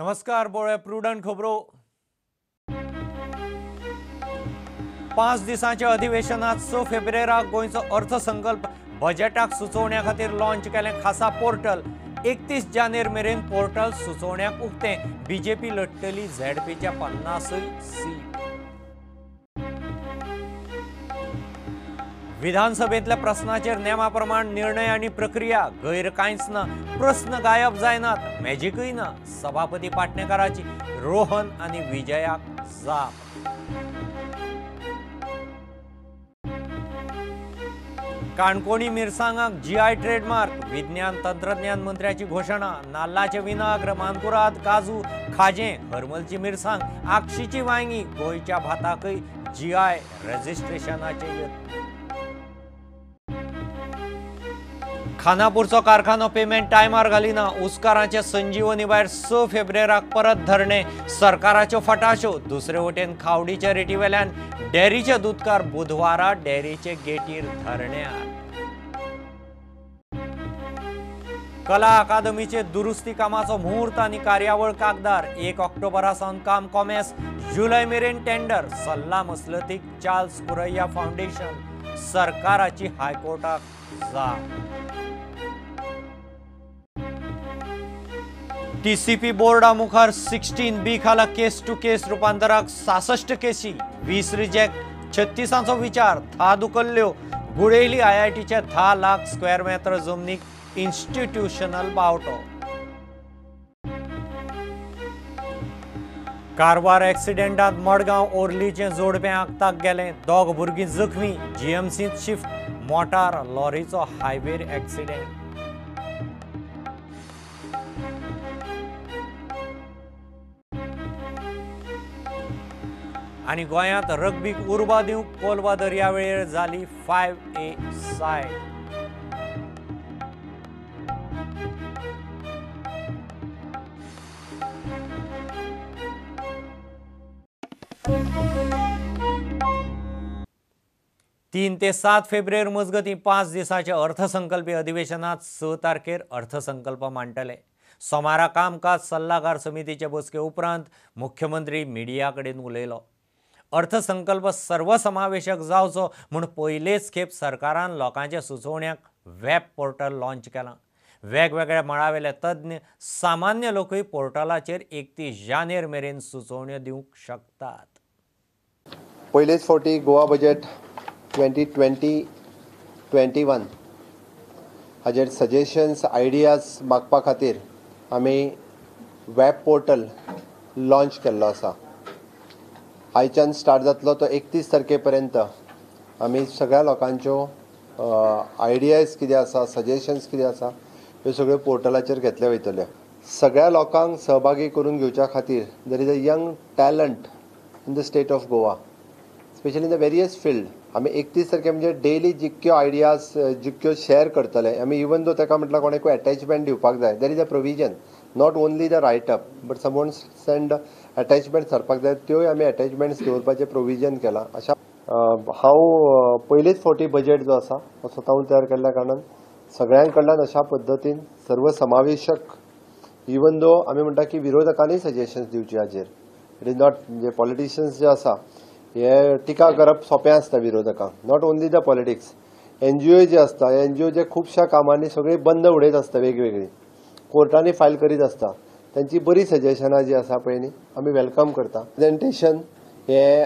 नमस्कार, बोळे प्रुडंट खबरो। 5 दिसांच्या अधिवेशनात 6 फेब्रुवाराक गोंयचो अर्थसंकल्प बजेटाक सुचोवण्या खातीर लॉन्च केलें खासा पोर्टल। 31 जानेर मेरेन पोर्टल सुचोवण्याक उक्तें। BJP लढटली झेडपीच्या 50 seat. विधानसभेंतल्या प्रस्नाचेर नेमा प्रमाण निर्णय आनी प्रक्रिया, गैर कांयच ना, प्रस्न गायब जायनात, मॅजिकूय ना। सभापती पाटणेकाराची रोहन आनी विजयाक जाप। काणकोणी मिरसांगाक जीआय ट्रेडमार्क, विज्ञान तंत्रज्ञान मंत्र्याची घोशणा। नाल्लाचे विनाग्र, मानकुराद, काजू, खाजें, हरमलची मिरसांग, आगशीची वांगी, गोंयच्या भाताकय जीआय रजिस्ट्रेशनाचे यत्न। खानापूरचो कारखानो पेमेंट टायमार घालिना, उसकारांचे संजीवनी भायर 6 फेब्रुवाराक परत धरणे, सरकाराच्यो फटाश्यो। दुसरे वटेन खावडीच्या रेटीवेल्यान डेअरीचे दुदकार बुधवारा डेअरीचे गेटीर धरण्यार। कला अकादमीचे दुरुस्ती कामाचो मुहूर्त आनी कार्यावळ कागदार। 1 ऑक्टोबरा सावन काम कॉमेस, जुलय मेरेन टेंडर। सल्ला मसलतीक चार्ल्स कुरैया फाउंडेशन, सरकाराची हायकोर्टाक जाप। टीसीपी बोर्डा मुखार 16B खाला केस टू केस रुपांतराक 66 केसी, 20 रिजेक्ट, 36 विचार, 10 दुकल्ल्यो। गुडेली आयआयटीचे 10 लाख स्क्वेअर मेटर जमनीक इन्स्टिट्यूशनल बावटो। कारवार एक्सिडेंटात मडगांव ओर्लीचें जोडपें आगताक गेलें, 2 भुरगीं जखमी, जीएमसींत शिफ्ट। मोटार लॉरीचो हायवेर एक्सिडेंट। आनी गोंयांत रग्बीक उर्बा दिवंक कोलवा दर्यावेळेर जाली 5A side. तीन ते 7 फेब्रुवारी मजगतीं 5 दिसांच्या अर्थसंकल्पी अधिवेशनात 6 तारखेर अर्थसंकल्प मांडटले। सोमारा कामकाज सल्लागार समितीचे बसके उपरांत मुख्यमंत्री मिडिया कडेन उलयलो। अर्थसंकल्प सर्वसमावेशक जावचो म्हूण पयलेच खेप सरकारान लोकांच्या सुचोवण्याक वेब पोर्टल लॉन्च केलां। वेगवेगळ्या मळावेले तज्ञ, सामान्य लोकूय पोर्टलाचेर 31 जानेर मेरेन सुचोवण्यो दिवंक शकतात। पयलेच फावटी गोवा बजेट 2020-21 हाजेर सजेशन्स, आयडियाज मागपा खातीर आमी वेब पोर्टल लॉन्च केल्लो आसा। आयच्यान स्टार्ट जातलो तो 31 तारखे पर्यंत आमी सगळ्या लोकांच्यो आयडियाज कितें आसा, सजेशन्स कितें आसा, ह्यो सगळ्यो पोर्टलाचेर घेतले वयतल्यो। सगळ्या लोकांक सहभागी करून घेवच्या खातीर there is a young talent in the state of Goa, specially in the various field. आमी 31 तारखे म्हणजे डेली जितक्यो आयडियाज जितक्यो शेअर करतले आमी, इवन दो ताका म्हटल्यार कोणाकूय एटॅचमेंट दिवपाक जाय, there is a provision, not only the write up but someone send attachments हाडपाक जाय, त्योय आमी एटॅचमेंट्स दवरपाचें प्रोविजन केलां। अशा हांव पयलीच फावटी बजेट जो आसा तो स्वताहून तयार केल्ल्या कारणान सगळ्यां कडल्यान अशा पद्दतीन सर्वसमावेशक, इवन दो आमी म्हणटा की विरोधकांनी सजेशन्स दिवची हाजेर, it is not म्हणजे पॉलिटिशियन्स जे आसा हे टिका करप सोंपें आसता विरोधकांक, not only the politics, NGO जे आसता, एनजीओ जे खुबश्या कामांनी सगळी बंद उडयत आसता, वेगवेगळी कोर्टांनी फायल करीत आसता, तांची बरी सजेशनां जी आसा पळय न्ही आमी welcome करता। प्रेजेंटेशन हे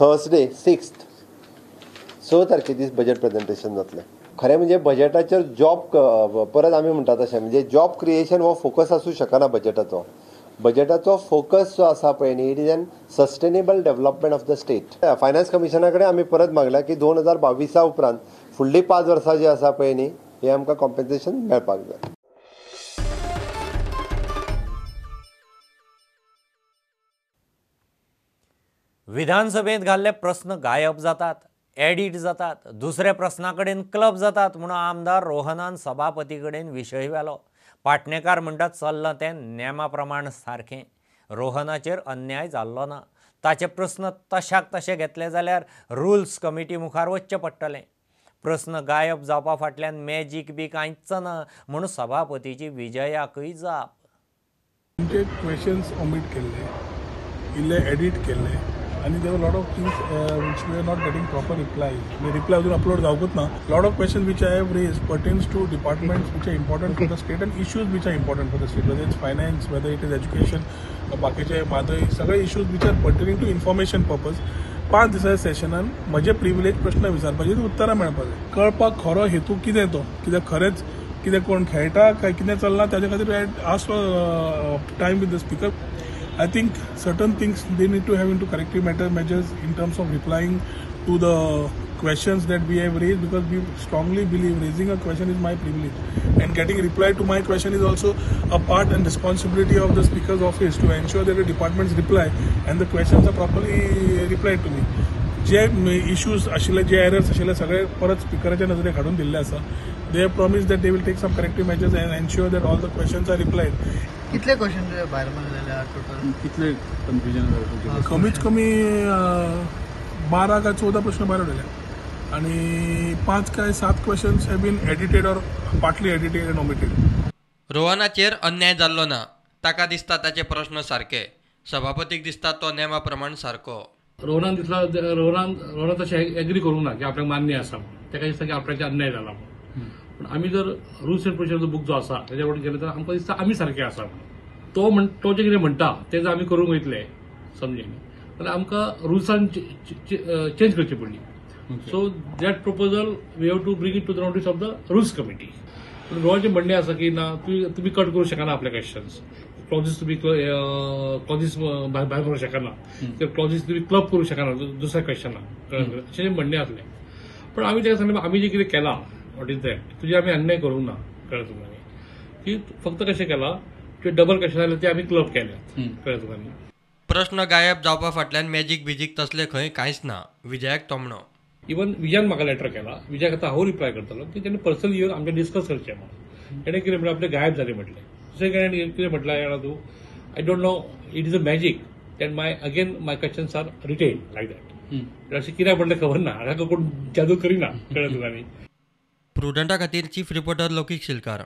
थर्सडे 6 तारखे दीस बजेट प्रेजेंटेशन जातलें। खरें म्हणजे बजेटाचेर जॉब परत आमी म्हणटा तशें म्हणजे जॉब क्रिएशन हो फोकस आसूं शकना बजेटाचो। बजेटाचो फोकस जो आसा पळय न्ही, it is an sustainable development of the state. Finance कमिशना कडेन आमी परत मागला की 2022 उपरांत फुडलीं 5 वर्सां जी आसा पळय न्ही हे आमकां कॉम्पेन्सेशन मेळपाक जाय। विधानसभेंत घाल्ले प्रस्न गायब जातात, एडिट जातात, दुसऱ्या प्रस्ना कडेन क्लब जातात म्हणून आमदार रोहनान सभापती कडेन विशय व्हेलो। पाटणेकार म्हणटात चल्लां तें नेमा प्रमाण सारकें, रोहनाचेर अन्याय जाल्लो ना, ताचे प्रस्न तशाक तशे घेतले जाल्यार रुल्स कमिटी मुखार वचचें पडटलें। प्रस्न गायब जावपा फाटल्यान मॅजीक बी कांयच ना म्हूण सभापतीची विजयाकय जाप. तुमचे क्वेश्चन्स ओमीट केल्ले, इल्ले एडीट केल्ले आनी there were lot of things which we are not getting proper reply. Reply अजून अपलोड जावकूच ना. Lot of question which I have raise pertains to departments which are important for the state and issues which are important for the state, whether it's finance, whether it is education, बाकीचे म्हादय सगळे issues which are pertaining to information purpose. 5 दिसाच्या सेशनान म्हजे privilege प्रश्न विचारपाचे, उत्तरां मेळपाक जाय. कळपाक खरो हेतू कितें तो, कित्याक खरेंच कितें कोण खेळटा काय कितें चल्लां ताजे खातीर I ask for time with the speaker. I think certain things they need to have into corrective measures in terms of replying to the questions that we have raised, because we strongly believe raising a question is my privilege and getting reply to my question is also a part and responsibility of the speaker's office to ensure that the departments reply and the questions are properly replied to me. J issues आशिल्ले, जे errors आशिल्ले सगळे परत स्पिकराच्या नजरेक हाडून दिल्ले आसा. They have promised that they will take some corrective measures and ensure that all the questions are replied. कितले question तुझे भायर मारलेले टोटल? कितले कन्फ्युजन जालें? कमीत कमी 12 काय 14 प्रश्न भायर उडयले आनी 5 काय 7 questions have been edited or partly edited and omitted. रोहनाचेर अन्याय जाल्लो ना, ताका दिसता ताचे प्रश्न सारके, सभापतीक दिसता तो नेमा प्रमाण सारको. रोहनान दिसला, रोहनान तशें एग्री करूंक ना की आपल्याक मान्य आसा, ताका दिसता की आपल्याचेर अन्याय जाला म्हणून. पूण आमी जर रुल्स एंड प्रोसिजर बूक जो आसा ताच्या वटेन गेले तर आमकां दिसता आमी सारके आसा म्हणून. तो म्हण तो जें कितें म्हणटा तें जर आमी करूंक वयतले समजें जाल्यार आमकां रुल्सान चेंज करची पडली. So that proposal we have to bring it to the notice of the rules committee. पूण रोहनाचें म्हणणें आसा की ना, तुमी कट करूंक शकना आपले क्वेश्चन्स, क्लॉजीस तुमी क्लॉजीस भायर करूंक शकना, क्लॉजीस तुमी क्लब करूंक शकना दुसऱ्या क्वेश्चनाक, अशें म्हणणें आसलें. पण आमी ताका सांगलें आमी जें कितें केलां what is that, तुजें आमी अन्याय करूंक ना, कळ्ळें तुका न्ही, की फक्त कशें केलां ते डबल क्वेश्चन आयले ते आमी क्लब केल्यात, कळ्ळें तुका न्ही. प्रश्न गायब जावपा फाटल्यान मॅजीक बिजीक तसलें खंय कांयच ना, विजयाक तोमणो. इवन विजयान म्हाका लेटर केला, विजयाक आतां हांव रिप्लाय करतलो की तेणें पर्सनली येवन आमचें डिस्कस करचें म्हणून. तेणें कितें म्हणलें आपलें गायब जालें म्हटलें. दुसरें कितें म्हटलें जाणा तूं, I don't know, it is a magic that my again my questions are retain like that. अशें कित्याक म्हटलें खबर ना, हाका कोण जादू करिना, कळ्ळें तुका न्ही. प्रुडंटा खातीर चीफ रिपोर्टर लौकीक शिलकार.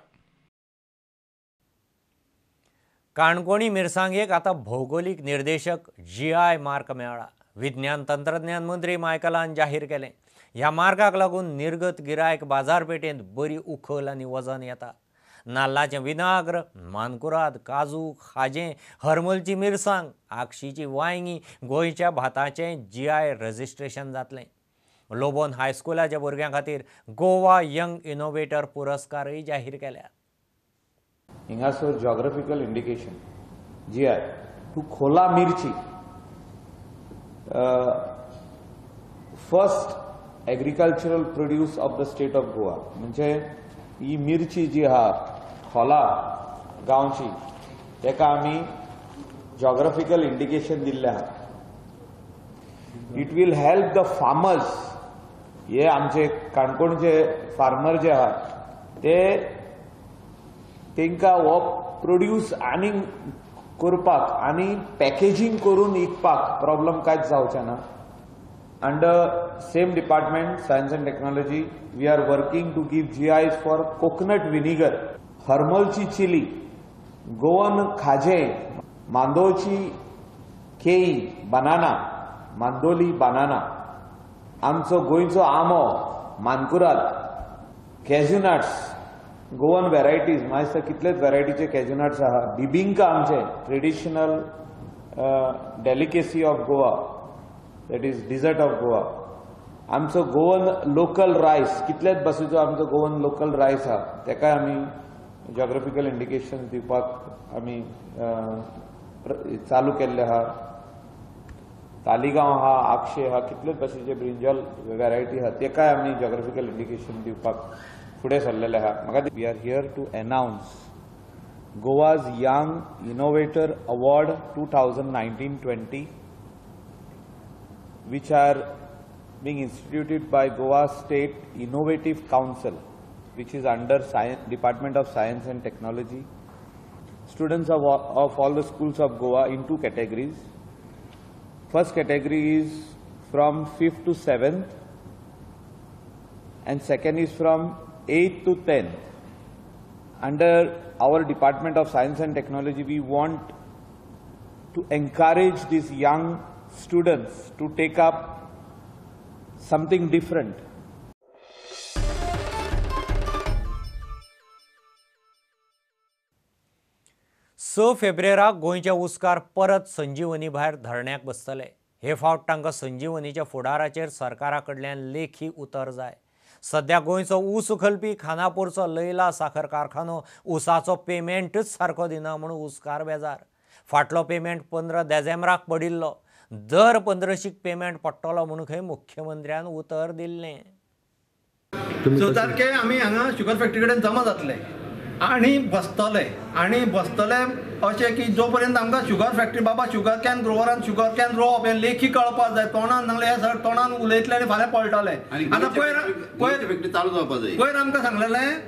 काणकोणी मिरसांगेक आतां भौगोलिक निर्देशक GI mark मेळ्ळा. विज्ञान तंत्रज्ञान मंत्री मायकलान जाहीर केलें. ह्या मार्गाक लागून निर्गत गिरायक बाजारपेठेंत बरी उखल आनी वजन येता. नाल्लाचें विनाग्र, मानकुराद, काजू, खाजें, हरमलची मिरसांग, आगशीची वांयगी, गोंयच्या भाताचें GI registration जातलें. लोबोन हायस्कुलाच्या भुरग्यां खातीर गोवा यंग इनोवेटर पुरस्कारय जाहीर केल्यात. हिंगासर जॉग्राफिकल इंडिकेशन GI तू खोला मिरची first agricultural produce of the state of Goa, म्हणजे ही मिरची जी आहा खोला गांवची तेका आमी जॉग्राफिकल इंडिकेशन दिल्लें आहा. It will help the farmers. हे आमचे काणकोणचे फार्मर जे आहा ते तेंकां हो प्रोड्यूस आनी करपाक आनी पॅकेजींग करून विकपाक प्रॉब्लम कांयच जावचें ना. Under same department science and technology we are working to give GIs for coconut vinegar, हरमलची chilli, Goan खाजें, मांदोळची केळी, बनाना, मांदोली बनाना, आमचो गोंयचो आंबो, मानकुराद, कॅज्युनट्स, गोवन व्हेरायटीज, म्हाका दिसता कितलेच व्हेरायटीचे कॅज्युनट्स आहा, बिबिंका आमचे traditional delicacy of Goa, that is dessert of Goa, आमचो गोवन लोकल रायस, कितलेच भाशेचो आमचो गोवन लोकल रायस आहा तेकाय आमी जॉग्राफिकल इंडिकेशन दिवपाक आमी चालू केल्ले आहा. तालिगांव आहा, आगशे आहा, कितलेच भाशेचे ब्रिंजल व्हेरायटी आहा तेकाय आमी जॉग्राफिकल इंडिकेशन दिवपाक फुडें सरलेले आहा. म्हाका we are here to announce Goa's young innovator award 2019-20 which are being instituted by Goa State Innovative Council, which is under Department of Science and Technology. Students of all the schools of Goa in two categories. First category is from 5th to 7th and second is from 8th to 10th. Under our Department of Science and Technology, we want to encourage these young students to take up something different. स फेब्रेराक गोंयचे ऊसकार परत संजीवनी भायर धरण्याक बसतले. हे फावट तांकां संजीवनीच्या फुडाराचेर सरकारा कडल्यान लेखी उतर जाय. सद्या गोंयचो ऊस उखलपी खानापूरचो लैला साखर कारखानो ऊसाचो पेमेंटच सारको दिना म्हूण ऊसकार बेजार. फाटलो पेमेंट 15 देझेंब्राक पडिल्लो. दर 15शीक पेमेंट पडटलो म्हूण खंय मुख्यमंत्र्यान उतर दिल्लें. 6 तारखे आमी हांगा शुगर फॅक्टरी कडेन जमा जातले आनी बसतले आनी बसतले अशें की जो पर्यंत आमकां शुगर फॅक्टरी बाबा शुगर can ग्रोवरान शुगर can रोवप हें लेखी कळपाक जाय. तोंडान सांगलें हें सर तोंडान उलयतले आनी फाल्यां पळटले. आतां पयर पयर चालू जावपाक जाय. पयर आमकां सांगलेलें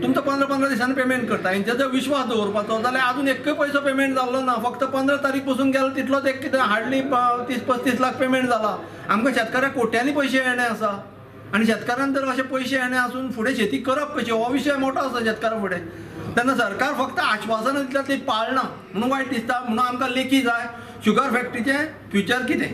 तुमचो 15-15 दिसांनी पेमेंट करता. हेंचेर जर विश्वास दवरपाचो जाल्यार अजून एकूय पयसो पेमेंट जाल्लो ना. फक्त 15 तारीख पसून गेलो तितलोच एक कितें हार्डली 30-35 लाख पेमेंट जाला. आमकां शेतकाऱ्यांक कोट्यांनी पयशे येणे आसा आनी शेतकारान जर अशे पयशे येणे आसून फुडें शेती करप कशी हो विशय मोठो आसा शेतकारा फुडें. तेन्ना सरकार फक्त आश्वासनां दितल्या ती पाळना म्हणून वायट दिसता. म्हणून आमकां लेखी जाय शुगर फॅक्टरीचें फ्युचर कितें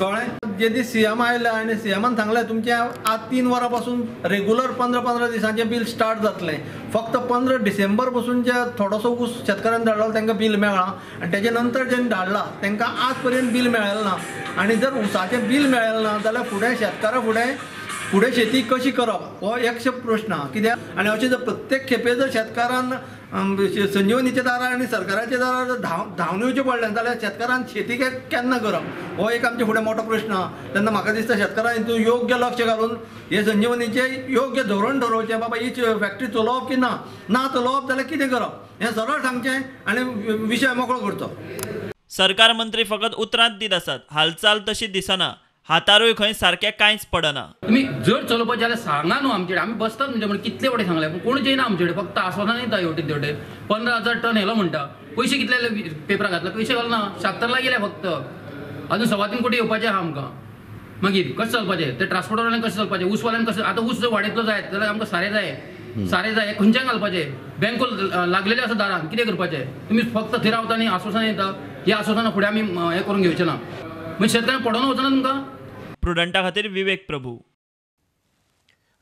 कळ्ळें. जे दीस सीएम आयले आनी सीएमान सांगलें तुमचें आज 3 वरां पासून रेगुलर 15-15 दिसांचें बील स्टार्ट जातलें. फक्त 15 डिसेंबर पासून जे थोडोसो ऊस शेतकाऱ्यान धाडलो तांकां बील मेळ्ळां आनी तेजे नंतर जेन्ना धाडला तांकां आज पर्यंत बील मेळ्ळें ना. आनी जर ऊसाचें बील मेळ्ळें ना जाल्यार फुडें शेतकारा फुडें फुडें शेती कशी करप हो एकशे प्रश्न आहा. कित्याक आनी अशें जर प्रत्येक खेपे जर शेतकारान संजीवनीच्या दारार आनी सरकाराच्या दारार जर धांवन येवचें पडलें जाल्यार शेतकारान शेती केन्ना करप हो एक आमचे फुडें मोठो प्रश्न आहा. तेन्ना म्हाका दिसता शेतकारान हितून योग्य लक्ष घालून हे संजीवनीचें योग्य धोरण ठरोवचें. बाबा ही फॅक्टरी चलोवप की ना, ना चलोवप जाल्यार कितें करप हें सरळ सांगचें आनी विशय मोकळो करचो. सरकार मंत्री फकत उतरांत दीत आसात, हालचाल तशी दिसना. हातारूय खंय सारकें कांयच पडना. तुमी जर चलोवपाचें जाल्यार सांगा न्हू आमचे कडेन. आमी बसतात म्हणजे म्हणून कितले वटेन सांगले पूण कोणूच येयना आमचे कडेन. फक्त आस्वासनां दिता हेवटेन तेवटेन. 15,000 टन येलो म्हणटा, पयशे कितले पेपराक घातले, पयशे घालना. 76 लाख गेले फक्त, अजून 3.25 कोटी येवपाचे आहा आमकां. मागीर कशें चलपाचें ते ट्रान्सपोर्टवाल्यांक कशें चलपाचें, ऊसवाल्यांक कशें. आतां ऊस जर वाडयतलो जायत जाल्यार आमकां सारें जाय, सारें जाय, खंयच्यान घालपाचें. बँको लागलेले आसा दारान, कितें करपाचें. तुमी फक्त थंय रावता आनी आस्वासनां दिता. ही आस्वासनां फुडें आमी हें करून घेवचें ना. मागीर शेतकऱ्यांक पडोन वचना तुमकां. प्रुडंटा खातीर विवेक प्रभू.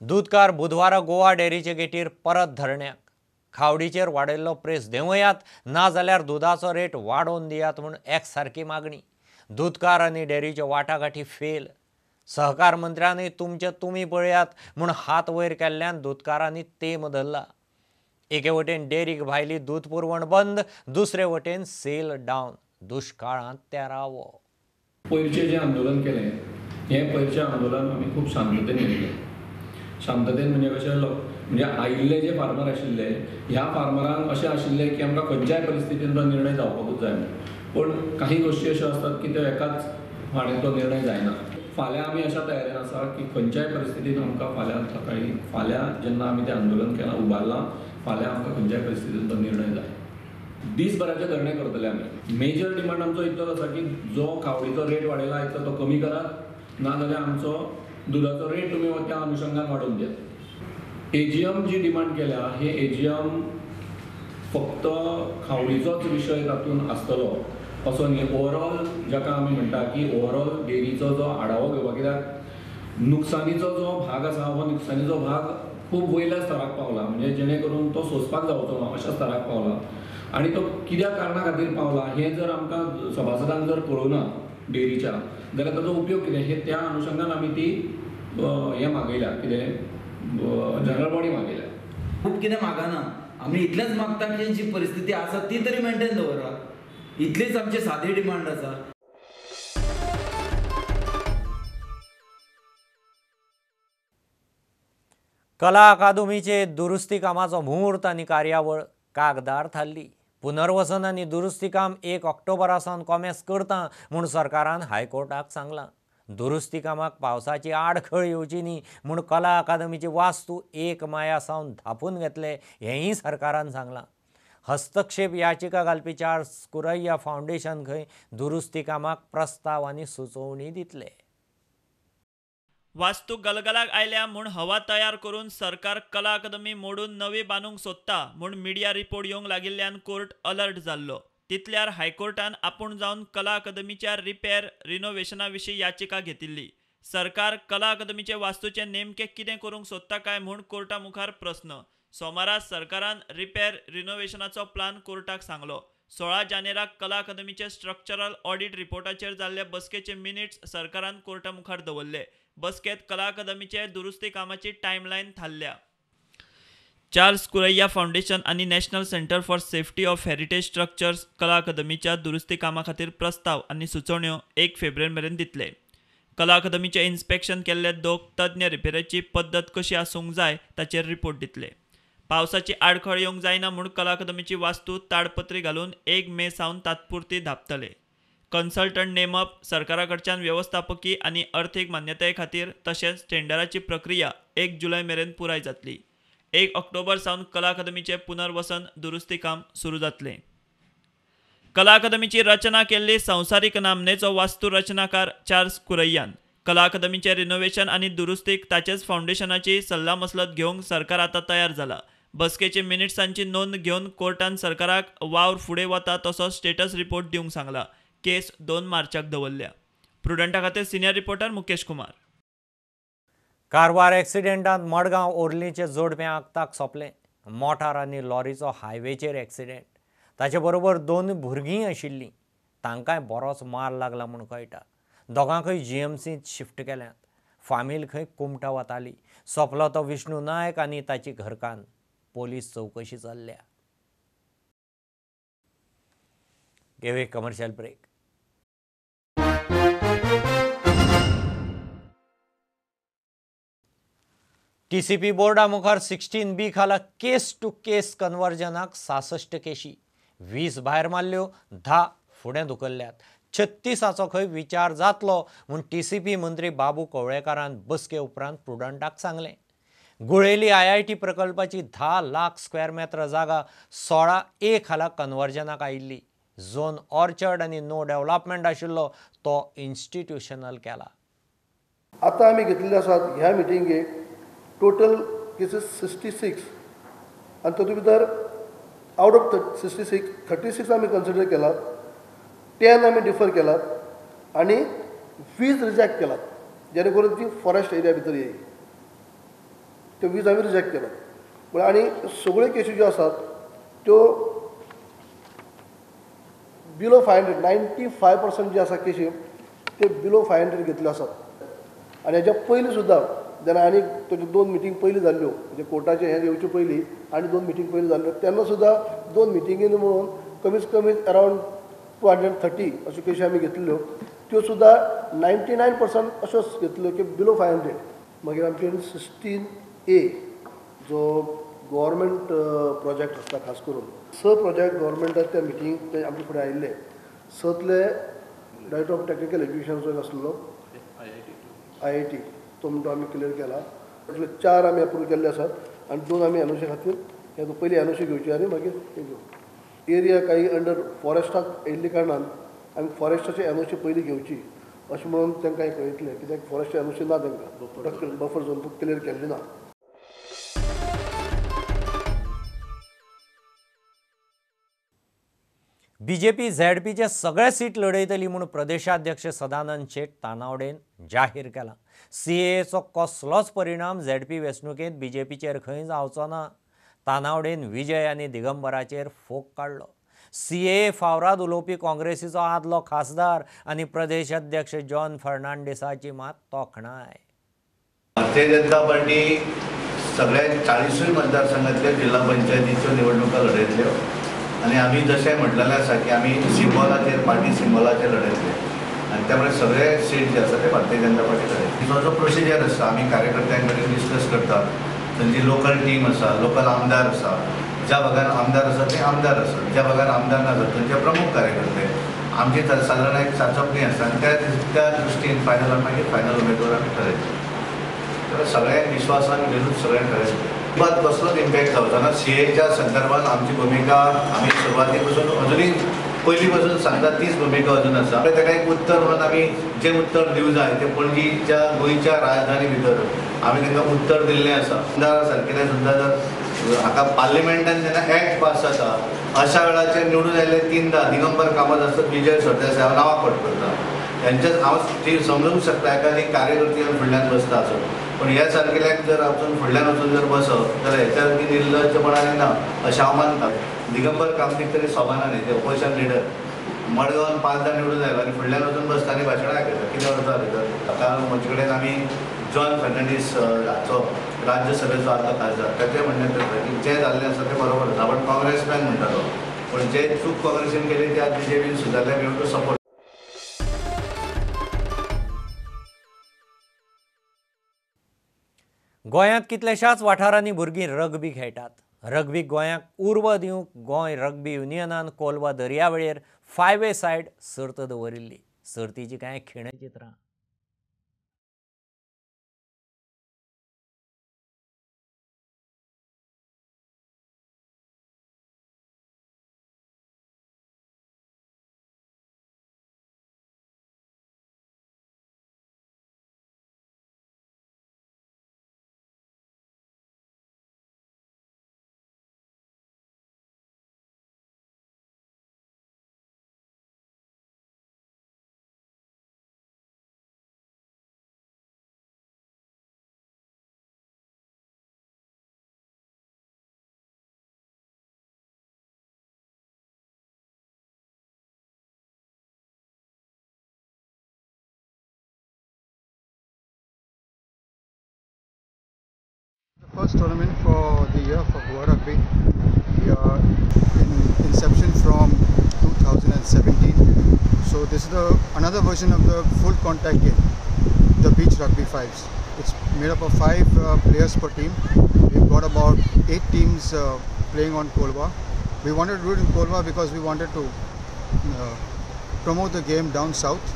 दूदकार बुधवारा गोवा डेअरीचे गेटीर परत धरण्याक. खावडीचेर वाडयल्लो प्रेस देंवयात ना जाल्यार दुदाचो रेट वाडोवन दियात म्हूण एक सारकी मागणी. दूदकार आनी डेअरीच्यो वाटाघाटी फेल. सहकार मंत्र्यानूय तुमचे तुमी पळयात म्हूण हात वयर केल्ल्यान दूदकारांनी तेम धरला. एके वटेन डेअरीक भायली दूद पुरवण बंद, दुसरे वटेन सेल डावन. दुश्काळांत तेरावो. पयरचें जें आंदोलन केलें हें पयरचें आंदोलन आमी खूब शांततेन केलें. शांततेन म्हणजे कशें म्हणजे आयिल्ले जे फार्मर आशिल्ले ह्या फार्मरांक अशें आशिल्लें की आमकां खंयच्याय परिस्थितीन तो निर्णय जावपाकूच जाय. पूण काही गोश्टी अश्यो आसतात की त्यो एकाच फाणें तो निर्णय जायना. फाल्यां आमी अशा तयारेन आसा की खंयच्याय परिस्थितीन आमकां फाल्यां सकाळीं फाल्यां जेन्ना आमी तें आंदोलन केलां उबारलां फाल्यां आमकां खंयच्याय परिस्थितीन तो निर्णय जाय. दीसभराचे धरणे करतले आमी. मेजर डिमांड आमचो इतलोच आसा की जो खावडीचो रेट वाडयला इतलो तो कमी करात, ना जाल्यार आमचो दुदाचो रेट तुमी त्या अनुशंगान वाडोवन दियात. एजीएम जी डिमांड केल्या हे एजीएम फक्त खावडीचोच विशय तातूंत आसतलो असो न्ही. ओवरऑल जाका आमी म्हणटा की ओवरऑल डेअरीचो जो आढावो घेवपाक, कित्याक नुकसानीचो जो भाग आसा हो नुकसानीचो भाग खूब वयल्या स्तराक पावला, म्हणजे जेणे करून तो सोंसपाक जावचो ना अशा स्तराक पावला. आनी तो कित्या कारणा खातीर पावला हें जर आमकां सभासदांक जर कळोवना डेअरीच्या जाल्यार ताचो उपयोग कितें हे त्या अनुशंगान आमी ती हें मागयल्या, कितें जनरल बॉडी मागयल्या. खूब कितें मागना आमी, इतलेंच मागता की जी परिस्थिती आसा ती तरी मेंटेन दवरा, इतलीच आमची सादी डिमांड आसा. कला अकादमीचे दुरुस्ती कामाचो मुहूर्त आनी कार्यावळ कागदार थारली. पुनर्वसन आनी दुरुस्ती काम 1 ऑक्टोबरा सावन कॉमेस करता म्हूण सरकारान हायकोर्टाक सांगलां. दुरुस्ती कामाक पावसाची आडखळ येवची न्ही म्हूण कला अकादमीची वास्तू 1 माया सावन धांपून घेतले हेंय सरकारान सांगलां. हस्तक्षेप याचिका घालपी चार्ल्स कुरैया फावंडेशन खंय दुरुस्ती कामाक प्रस्ताव आनी सुचोवणी दितले. वास्तू गलगलाक आयल्या म्हूण हवा तयार करून सरकार कला अकादमी मोडून नवी बांदूंक सोदता म्हूण मिडिया रिपोर्ट येवंक लागिल्ल्यान कोर्ट अलर्ट जाल्लो. तितल्यार हायकोर्टान आपूण जावन कला अकादमीच्या रिपेर रिनोवेशना विशीं याचिका घेतिल्ली. सरकार कला अकादमीचे वास्तूचे नेमके कितें करूंक सोदता काय म्हूण कोर्टा मुखार प्रस्न. सोमारा सरकारान रिपेर रिनोवेशनाचो प्लान कोर्टाक सांगलो. 16 जानेराक कला अकादमीचे स्ट्रक्चरल ऑडिट रिपोर्टाचेर जाल्ले बसकेचे मिनिट्स सरकारान कोर्टा मुखार दवरले. बसकेत कला अकादमीचे दुरुस्ती कामाची टायमलायन थारल्या. चार्ल्स कुरैया फावंडेशन आनी National Centre for Safety of Heritage Structures कला अकादमीच्या दुरुस्ती कामा खातीर प्रस्ताव आनी सुचोवण्यो 1 फेब्रुवारी मेरेन दितले. कला अकादमीचें इन्स्पेक्शन केल्ले 2 तज्ञ रिपेराची पद्दत कशी आसूंक जाय ताचेर रिपोर्ट दितले. पावसाची आडखळ येवंक जायना म्हूण कला अकादमीची वास्तू ताडपत्री घालून 1 मे सावन तात्पुरती धांपतले. कन्सल्टंट नेमप, सरकारा कडच्यान वेवस्थापकी आनी अर्थीक मान्यताये खातीर तशेंच टेंडराची प्रक्रिया 1 जुलय मेरेन पुराय जातली. 1 ऑक्टोबर सावन कला अकादमीचें पुनर्वसन दुरुस्ती काम सुरू जातलें. कला अकादमीची रचना केल्ली संवसारीक नामनेचो वास्तू रचनाकार चार्ल्स कुरैयान कला अकादमीचें रिनोवेशन आनी दुरुस्तीक ताचेच फावंडेशनाची सल्लामसलत घेवंक सरकार आतां तयार जाला. बसकेचे मिनिट्सांची नोंद घेवन कोर्टान सरकाराक वावर फुडें वता तसो स्टेटस रिपोर्ट दिवंक सांगला. केस 2 मार्चाक दवरल्या. प्रुडंटा खातीर सिनियर रिपोर्टर मुकेश कुमार. कारवार एक्सिडेंटांत मडगांव ओर्लीचे जोडपें आगताक सोंपलें. मोटार आनी लॉरीचो हायवेचेर एक्सिडेंट. ताचे बरोबर 2 भुरगींय आशिल्लीं. तांकांय बरोच मार लागला म्हूण कळटा. दोगांकय जीएमसींत शिफ्ट केल्यात. फामील खंय कुमटा वताली. सोंपलो तो विष्णू नायक आनी ताची घरकान्न. पोलीस चवकशी चल्ल्या. घेवया कमर्शियल ब्रेक. टीसीपी बोर्डा मुखार 16B खाला केस टू केस कन्वर्जनाक 66 केशी, 20 भायर मारल्यो, 10 फुडें धुकल्ल्यात. 36 खंय विचार जातलो म्हूण टीसीपी मंत्री बाबू कवळेकारान बसके उपरांत प्रुडंटाक सांगलें. गुळेली IIT प्रकल्पाची 10 लाख स्क्वेअर मेत्र जागा 16A खाला कन्वर्जनाक आयिल्ली. झोन ऑर्चर्ड आनी नो डेव्हलपमेंट आशिल्लो तो इन्स्टिट्युशनल केला. आतां आमी घेतलेले आसात ह्या मिटिंगेक टोटल केसीस 66 आनी तातूंत भितर आवट ऑफ 66 36 आमी कन्सिडर केलात, 10 आमी डिफर केलात आनी 20 रिजेक्ट केलात, जेणे करून ती फॉरेस्ट एरिया भितर येई. त्यो 20 आमी रिजेक्ट केलात. म्हळ्यार आनी सगळ्यो केसी ज्यो आसात त्यो बिलो 500 95% जे आसा केशी ते बिलो 500 घेतल्यो आसात. आनी हेच्या पयलीं सुद्दां जेन्ना आनी ताच्यो 2 मिटींग पयलीं जाल्ल्यो, म्हणजे कोर्टाचें हें येवचे पयलीं आनी 2 मिटींग पयलीं जाल्ल्यो, तेन्ना सुद्दां 2 मिटिंगेन म्हणून कमीत कमी अरावंड 230 अश्यो केशी आमी घेतल्यो, त्यो सुद्दां 99% अश्योच घेतल्यो की बिलो 500. मागीर आमचे 16A जो गव्हर्मेंट प्रोजेक्ट आसता, खास करून 6 प्रोजेक्ट गव्हर्मेंटाक त्या मिटींग ते आमचे फुडें आयिल्ले. 6तले डायरेक्टर ऑफ टॅक्निकल एज्युकेशनाचो एक आसलो IIT, तो म्हणटा आमी क्लियर केला. 4 आमी अप्रूव केल्ले आसात आनी 2 आमी एनओसी खातीर पयलीं एनओसी घेवची आनी मागीर हे घेवप. एरिया काही अंडर फॉरेस्टाक येयल्ले कारणान आमी फॉरेस्टाची एनओसी पयलीं घेवची अशें म्हणून तांकां हें कळयतलें, कित्याक फॉरेस्ट एनओसी ना तांकां, बफर झोन क्लियर केल्ली ना. बीजेपी झेडपीचे सगळे सीट लढयतली म्हूण प्रदेशाध्यक्ष सदानंद शेट तानावडेन जाहीर केला. सीएएचो कसलोच परिणाम झेडपी वेंचणुकेंत बीजेपीचेर खंय जावचो ना. तानावडेन विजय आनी दिगंबराचेर फोग काडलो. सीएए फावराद उलोवपी काँग्रेसीचो आदलो खासदार आनी प्रदेश अध्यक्ष जॉन फर्नांडीसाची मात तोखणाय. भारतीय जनता पार्टी सगळ्या 40 मतदारसंघातल्या जिल्हा पंचायतीच्यो निवडणुका लढयतल्यो आनी आमी जशें म्हटलेलें आसा की आमी सिम्बॉलाचेर, पार्टी सिम्बॉलाचेर लढयतले आनी त्यामुळे सगळे सीट जे आसा ते भारतीय जनता पार्टी लढयतली. जो जो प्रोसिजर आसा आमी कार्यकर्त्यां कडेन डिस्कस करतात. थंयची लोकल टीम आसा, लोकल आमदार आसा, ज्या भागान आमदार आसा ते आमदार आसा, ज्या भागान आमदार ना जाता थंयचे प्रमुख कार्यकर्ते. आमची सादारण एक चाचपणी आसा आनी त्या दृश्टीन फायनल मागीर फायनल उमेदवार आमी ठरयतले. तर सगळ्यांक विश्वासान घेवनूच सगळ्यांक ठरयतले. अजिबात कसलोच इम्पॅक्ट जावचो ना. सीएच्या संदर्भात आमची भुमिका आमी सुरवाती पासून अजुनूय पयलीं पासून सांगता तीच भुमिका अजून आसा. ताका एक उत्तर म्हणून आमी जें उत्तर दिवं जाय तें पणजीच्या गोंयच्या राजधानी भितर आमी तांकां उत्तर दिल्लें आसा. आमदारा सारकेले सुद्दां जर हाका पार्लिमेंटान जेन्ना एक्ट पास जाता अशा वेळाचेर निवडून आयिल्ले 3दा दिगंबर कामत आसत, विजय सरदेसाय नांवां फट करता हेंच्याच हांव ती समजूंक शकता एखादी कार्यकर्ती फुडल्यान बसता आसत, पूण ह्या सारकेल्याक जर वचून फुडल्यान वचून जर बसत जाल्यार हेच्या सारकी निर्लज्जपणां ना अशें हांव मानता. दिगंबर कामतीक तरी सोबाना न्ही, ते ऑपोजिशन लिडर मडगांवान 5दा निवडून आयलो आनी फुडल्यान वचून बसता आनी भाशणां आयकता, कितें अर्थ भितर. आतां म्हजे कडेन आमी जॉन फर्नांडीस हाचो राज्यसभेचो आतां खासदार, ताचें म्हणणें जाता की जें जाल्लें आसा तें बरोबर आसा, आपण काँग्रेसमॅन म्हणटालो, पूण जे चूक काँग्रेसीन केली ते आज बीजेपीन सुदारले, we have to support. गोंयांत कितल्याशाच वाठारांनी भुरगीं रग्बी खेळटात. रग्बीक गोंयाक उर्बा दिवंक गोंय रग्बी युनियनान कोलवा दर्यावेळेर 5 सायड सर्त दवरिल्ली. सर्तीची कांय खिणचित्रां. First tournament for the year for Goa Rugby. We are in inception from 2017. So this is the another version of the full contact game, the beach rugby fives. It's made up of 5 players per team. We've got about 8 teams playing on Kolwa. We wanted to do it in Kolwa because we wanted to promote the game down south.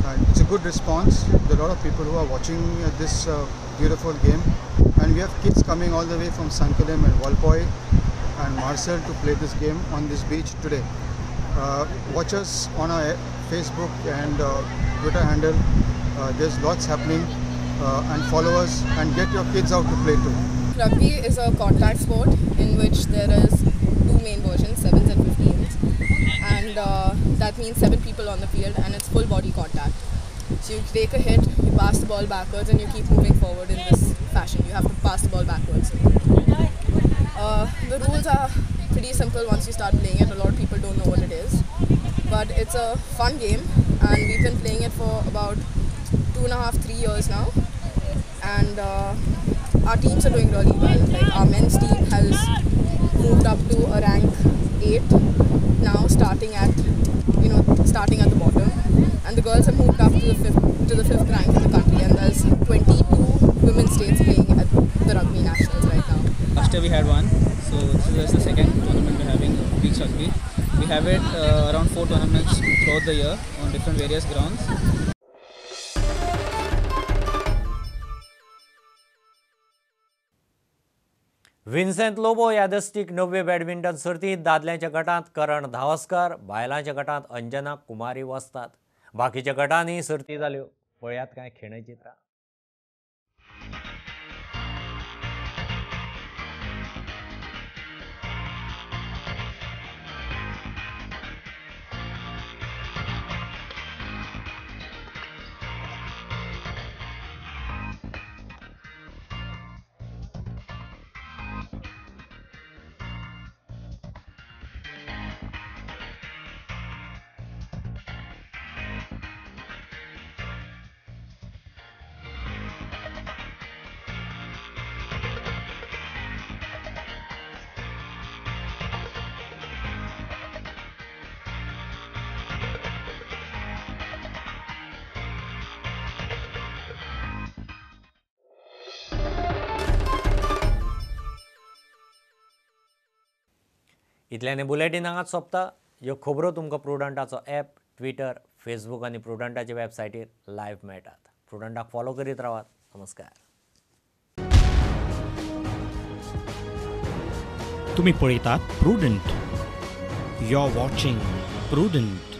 And it's a good response. There are a lot of people who are watching this beautiful game, and we have kids coming all the way from Sanquelim and Valpoi and Marcel to play this game on this beach today. Watch us on our Facebook and Twitter handle. There's lots happening, and follow us and get your kids out to play too. Rugby is a contact sport in which there is 2 main versions, 7s and 15s, and that means 7 people on the field, and it's full body contact. So you take a hit, you pass the ball backwards, and you keep moving forward in this fashion. You have to pass the ball backwards. The rules are pretty simple once you start playing it. A lot of people don't know what it is. But it's a fun game, and we've been playing it for about 2.5-3 years now. And our teams are doing really well. Like our men's team has moved up to a rank 8 now, starting at the bottom, and the girls have moved up to the fifth rank in the country, and there's 22 women's states playing at the rugby nationals right now. Last year we had one, so this is the second tournament we're having, beach rugby. We have it around 4 tournaments throughout the year on different various grounds. Vincent Lobo यादस्तीक 9वे badminton सर्तींत दादल्यांच्या गटांत करण धावस्कर, बायलांच्या गटांत अंजना कुमारी वसतात. बाकीच्या गटांनी सर्ती जाल्यो. पळयात कांय खिणचित्रां. इतल्याने बुलेटीन हांगाच सोंपता. ह्यो खबरो तुमकां प्रुडंटाचो ॲप, ट्विटर, फेसबूक आनी प्रुडंटाचे वेबसायटीर लायव्ह मेळटात. प्रुडंटाक फॉलो करीत रावात. नमस्कार. तुम्ही पळयतात Prudent. You are watching prudent.